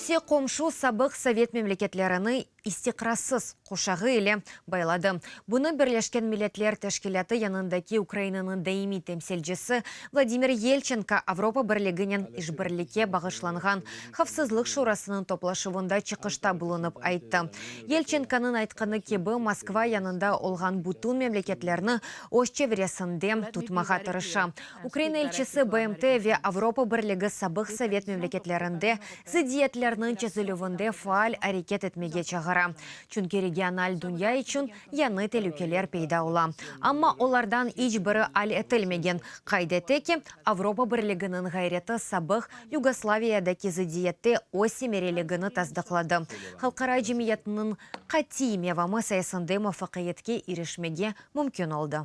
Rusiye qomşu sabıq sovet memleketlerini istiqrarsız quşağı ile bayladı. Bunı Birleşken Milletler Teşkilâtı yanındaki Ukrainanıñ daimiy temsilcisi Vladimir Yelçenko Avropa Birliginen işbirlikke bağışlanğan Havfsızlıq Şurasınıñ toplaşuvında çıqışta bulunıp ayttı. Yelçenkonıñ aytqanı kibi, Moskva yanında olğan bütün memleketlerni öz çevresinde tutmağa tırışa. Ukraina elçisi BMT ve Avropa Birligi sabıq sovet memleketlerinde zıddiyetlerniñ çezilüvinde faal areket etmege çağıra, çünki regional dünya içün yañı telükeler peyda ola, amma olardan iç biri al etilmegen, qayd ete ki, Avropa Birliginiñ ğayreti sabıq Yugoslaviyadaki zıddiyette öz semereligini tasdıqladı, halqara cemiyetniñ qatiy mevamı sayesinde muvafaqiyetke irişmege mümkün oldı.